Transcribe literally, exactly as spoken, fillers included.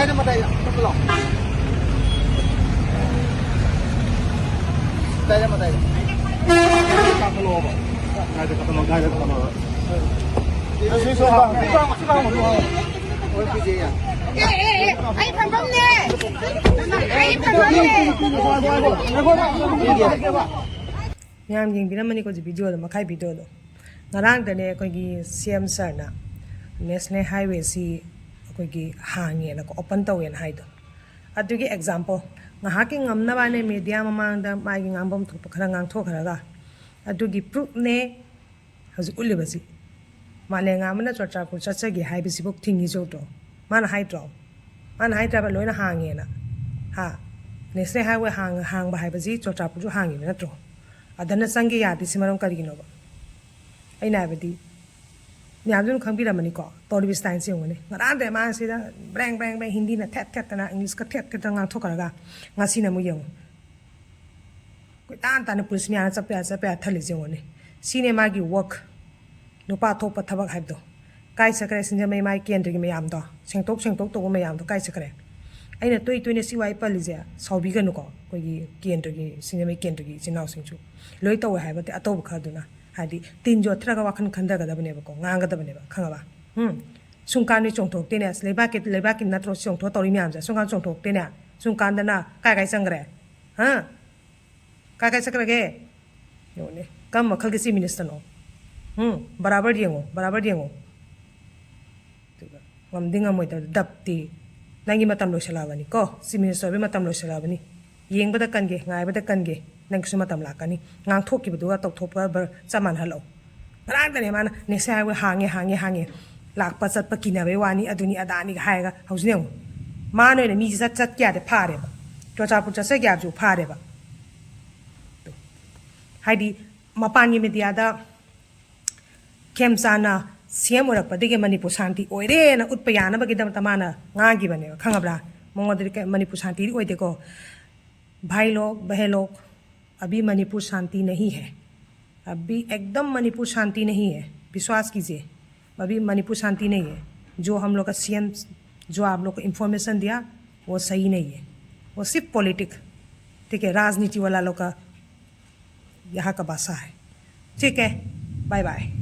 ꯃꯇꯥꯏꯗ, ꯃꯇꯥꯏꯗ꯫ ꯃꯇꯥꯏꯗ, ꯃꯇꯥꯏꯗ꯫ ꯀꯥꯈꯠꯂꯛꯑꯣꯕ꯫ ꯉꯥꯏꯗ ꯀꯥꯈꯠꯂꯛꯑꯣ, ꯉꯥꯏꯗ ꯀꯥꯈꯠꯂꯛꯑꯣ꯫ ꯑꯁꯤ ꯁꯣꯝ ꯄꯥꯡ-, ꯁꯤ ꯄꯥꯡ-, ꯁꯤ ꯄꯥꯡ-, ꯁꯤ ꯄꯥꯡ-, ꯑꯣꯏ ꯄꯤꯖꯦ ꯌꯥ꯫ ꯑꯦ, ꯑꯦ, ꯑꯦ, ꯑꯩ ꯐꯝꯐꯝꯅꯦ꯫ ꯑꯩ ꯐꯝꯐꯝꯅꯦ꯫ ꯃꯌꯥꯝ ꯌꯦꯡꯕꯤꯔꯝꯃꯅꯤꯀꯣ ꯍꯧꯖꯤꯛ ꯚꯤꯗꯤꯑꯣꯗꯣ, ꯃꯈꯥꯏ ꯚꯤꯗꯤꯑꯣꯗꯣ꯫ ꯉꯔꯥꯡꯗꯅꯦ ꯑꯩꯈꯣꯏꯒꯤ ꯁꯤ ꯑꯦꯝ ꯁꯥꯔꯅ ꯅꯦꯁꯅꯦꯜ ꯍꯥꯏꯋꯦꯁꯤ ꯑꯩꯈꯣꯏꯒꯤ ꯍꯥꯡꯉꯦꯅꯀꯣ, ꯑꯣꯄꯟ ꯇꯧꯋꯦꯅ ꯍꯥꯏꯗꯣ꯫ ꯑꯗꯨꯒꯤ ꯑꯦꯛꯖꯥꯝꯄꯜ, ꯉꯥꯏꯍꯥꯛꯀꯤ ꯉꯝꯅꯕꯅꯦ ꯃꯦꯗꯤꯌꯥ ꯃꯃꯥꯡꯗ ꯃꯥꯒꯤ ꯉꯥꯡꯐꯝ ꯊꯣꯛꯄ ꯈꯔ ꯉꯥꯡꯊꯣꯛꯈ꯭ꯔꯒ, ꯑꯗꯨꯒꯤ ꯄ꯭ꯔꯨꯐꯅꯦ ꯍꯧꯖꯤꯛ ꯎꯠꯂꯤꯕꯁꯤ꯫ ꯃꯥꯂꯦꯝꯉꯥꯟꯕꯅ ꯆꯨꯔꯆꯥꯟꯄꯨꯔ ꯆꯠꯆꯒꯦ ꯍꯥꯏꯕꯁꯤꯕꯨ ꯊꯤꯡꯉꯤꯁꯦ ꯎꯗ꯭ꯔꯣ? ꯃꯥꯅ ꯍꯥꯏꯗ꯭ꯔꯣ? ꯃꯥꯅ ꯍꯥꯏꯗ꯭ꯔꯕ ꯂꯣꯏꯅ ꯍꯥꯡꯉꯦꯅ? ꯍꯥ? ꯅꯦꯁꯅꯦꯜ ꯍꯥꯏꯋꯦ ꯍꯥꯡ-, ꯍꯥꯡꯕ ꯍꯥꯏꯕꯁꯤ ꯆꯨꯔꯆꯥꯟꯄꯨꯔꯁꯨ ꯍꯥꯡꯉꯤꯕ ꯅꯠꯇ꯭ꯔꯣ? ꯑꯗꯅ ꯆꯪꯒꯦ ꯌꯥꯗ꯭ꯔꯤꯁꯤ ꯃꯔꯝ ꯀꯔꯤꯒꯤꯅꯣꯕ? ꯑꯩꯅ ꯍꯥꯏꯕꯗꯤ, ꯃꯌꯥꯝꯁꯨ ꯑꯗꯨꯝ ꯈꯪꯕꯤꯔꯝꯃꯅꯤꯀꯣ, ꯇꯧꯔꯤꯕ ꯁ꯭ꯇꯥꯏꯜꯁꯦ ꯌꯦꯡꯉꯨꯅꯦ꯫ ꯉꯔꯥꯡꯗꯩ ꯃꯥ ꯁꯤꯗ ꯕ꯭ꯔꯦꯡ ꯕ꯭ꯔꯦꯡ ꯕ꯭ꯔꯦꯡ ꯍꯤꯟꯗꯤꯅ ꯊꯦꯠ ꯊꯦꯠꯇꯅ, ꯏꯪꯂꯤꯁꯀ ꯊꯦꯠ ꯊꯦꯠꯇꯅ ꯉꯥꯡꯊꯣꯛꯈ꯭ꯔꯒ, ꯉꯁꯤꯅ ꯑꯃꯨꯛ ꯌꯦꯡꯉꯨ꯫ ꯀꯣꯏꯇꯥꯟ ꯇꯥꯟꯅ ꯄꯨꯂꯤꯁ ꯃꯌꯥꯝꯅ ꯆꯠꯄ ꯌꯥ, ꯆꯠꯄ ꯌꯥ ꯊꯜꯂꯤꯁꯦ ꯌꯦꯡꯉꯨꯅꯦ꯫ ꯁꯤꯅꯦ ꯃꯥꯒꯤ ꯋꯥꯔꯛ꯫ ꯅꯨꯄꯥ ꯊꯣꯛꯄ ꯊꯕꯛ ꯍꯥꯏꯕꯗꯣ꯫ ꯀꯥꯏ ꯆꯠꯈ꯭ꯔꯦ ꯁꯤꯡꯖꯃꯩ ꯃꯥꯒꯤ ꯀꯦꯟꯗ꯭ꯔꯒꯤ ꯃꯌꯥꯝꯗꯣ? ꯁꯦꯡꯇꯣꯛ ꯁꯦꯡꯇꯣꯛ ꯇꯧꯕ ꯃꯌꯥꯝꯗꯣ ꯀꯥꯏ ꯆꯠꯈ꯭ꯔꯦ? ꯑꯩꯅ ꯇꯣꯏ ꯇꯣꯏꯅ ꯁꯤ ꯋꯥꯍꯩ ꯄꯜꯂꯤꯁꯦ ꯁꯥꯎꯕꯤꯒꯅꯨꯀꯣ꯫ ꯑꯩꯈꯣꯏꯒꯤ ꯀꯦꯟꯗ꯭ꯔꯒꯤ, ꯁꯤꯡꯖꯃꯩ ꯀꯦꯟꯗ꯭ꯔꯒꯤ ꯏꯆꯤꯟ ꯏꯅꯥꯎꯁꯤꯡꯁꯨ ꯂꯣꯏ ꯇꯧꯋꯦ ꯍꯥꯏꯕ ꯅꯠꯇꯦ, ꯑꯇꯧꯕ ꯈꯔꯗꯨꯅ꯫ ꯍꯥꯏꯗꯤ ꯇꯤꯟ ꯌꯣꯠꯊꯔꯒ ꯋꯥꯈꯜ ꯈꯟꯊꯒꯗꯕꯅꯦꯕꯀꯣ, ꯉꯥꯡꯒꯗꯕꯅꯦꯕ, ꯈꯪꯉꯕ? ꯎꯝ꯫ ꯁꯨꯡꯀꯥꯟꯗꯤ ꯆꯣꯡꯊꯣꯛꯇꯦꯅꯦ꯫ ꯑꯁ, ꯂꯩꯕꯥꯛꯀꯤ, ꯂꯩꯕꯥꯛꯀꯤ ꯅꯠꯇ꯭ꯔꯣ ꯆꯣꯡꯊꯣꯛ ꯇꯧꯔꯤ ꯃꯌꯥꯝꯁꯦ? ꯁꯨꯡꯀꯥꯟ ꯆꯣꯡꯊꯣꯛꯇꯦꯅꯦ꯫ ꯁꯨꯡꯀꯥꯟꯗꯅ ꯀꯥꯏ ꯀꯥꯏ ꯆꯪꯈ꯭ꯔꯦ? ꯍꯥ? ꯀꯥꯏ ꯀꯥꯏ ꯆꯠꯈ꯭ꯔꯒꯦ? ꯌꯦꯡꯉꯨꯅꯦ, ꯀꯔꯝꯕ ꯃꯈꯜꯒꯤ ꯆꯤꯐ ꯃꯤꯅꯤꯁꯇꯔꯅꯣ? ꯎꯝ, ꯕꯔꯥꯕꯔ ꯌꯦꯡꯉꯣ, ꯕꯔꯥꯕꯔ ꯌꯦꯡꯉꯣ꯫ ꯑꯗꯨꯒ ꯉꯝꯗꯤ ꯉꯝꯃꯣꯏꯗꯕ ꯗꯞꯇꯤ꯫ ꯅꯪꯒꯤ ꯃꯇꯝ ꯂꯣꯏꯁꯤꯜꯂꯛꯑꯕꯅꯤꯀꯣ, ꯆꯤꯐ ꯃꯤꯅꯤꯁꯇꯔ ꯑꯣꯏꯕꯒꯤ ꯃꯇꯝ ꯂꯣꯏꯁꯤꯜꯂꯛꯑꯕꯅꯤ꯫ ꯌꯦꯡꯕꯗ ꯀꯟꯒꯦ, ꯉꯥꯏꯕꯗ ꯀꯟꯒꯦ, ꯅꯪꯒꯤꯁꯨ ꯃꯇꯝ ꯂꯥꯛꯀꯅꯤ꯫ ꯉꯥꯡꯊꯣꯛꯈꯤꯕꯗꯨꯒ ꯇꯧꯊꯣꯛꯄ ꯕꯔ ꯆꯞ ꯃꯥꯟꯅꯍꯜꯂꯛꯑꯣ꯫ ꯉꯔꯥꯡꯗꯅꯦ ꯃꯥꯅ ꯅꯦꯁꯅꯦꯜ ꯍꯥꯏꯋꯦ ꯍꯥꯡꯉꯦ, ꯍꯥꯡꯉꯦ, ꯍꯥꯡꯉꯦ, ꯂꯥꯛꯄ ꯆꯠꯄ ꯀꯤꯅꯕꯩ ꯋꯥꯅꯤ, ꯑꯗꯨꯅꯤ ꯑꯗꯥꯅꯤꯒ ꯍꯥꯏꯔꯒ, ꯍꯧꯖꯤꯛ ꯌꯦꯡꯉꯨ, ꯃꯥꯅ ꯑꯣꯏꯅ ꯃꯤꯁꯦ ꯆꯠ, ꯆꯠꯀꯦ ꯌꯥꯗꯦ, ꯐꯥꯔꯦꯕ꯫ ꯆꯨꯔꯆꯥꯟꯄꯨꯔ ꯆꯠꯆꯒꯦ ꯍꯥꯏꯕꯁꯨ ꯐꯥꯔꯦꯕ꯫ ꯍꯥꯏꯗꯤ ꯃꯄꯥꯟꯒꯤ ꯃꯦꯗꯤꯌꯥꯗ ꯈꯦꯝꯆꯥꯟꯅ ꯁꯤ ꯑꯦꯝ ꯑꯣꯏꯔꯛꯄꯗꯒꯤ ꯃꯅꯤꯄꯨꯔ ꯁꯥꯟꯇꯤ ꯑꯣꯏꯔꯦꯅ ꯎꯠꯄ ꯌꯥꯅꯕꯒꯤꯗꯃꯛꯇ ꯃꯥꯅ ꯉꯥꯡꯈꯤꯕꯅꯦꯕ, ꯈꯪꯉꯕ꯭ꯔꯥ? ꯃꯉꯣꯟꯗꯗꯤ ꯀꯩ-, ꯃꯅꯤꯄꯨꯔ ꯁꯥꯟꯇꯤꯗꯤ ꯑꯣꯏꯗꯦꯀꯣ꯫ भाई लोग, बहन लोग, अभी मणिपुर शांति नहीं है। अभी एकदम मणिपुर शांति नहीं है, विश्वास कीजिए, अभी मणिपुर शांति नहीं है। जो हम लोग का सी एम जो आप लोग को इन्फॉर्मेशन दिया, वो सही नहीं है। वो सिर्फ पॉलिटिक, ठीक है, राजनीति वाला लोग का यहाँ का भाषा है। ठीक है, बाय बाय।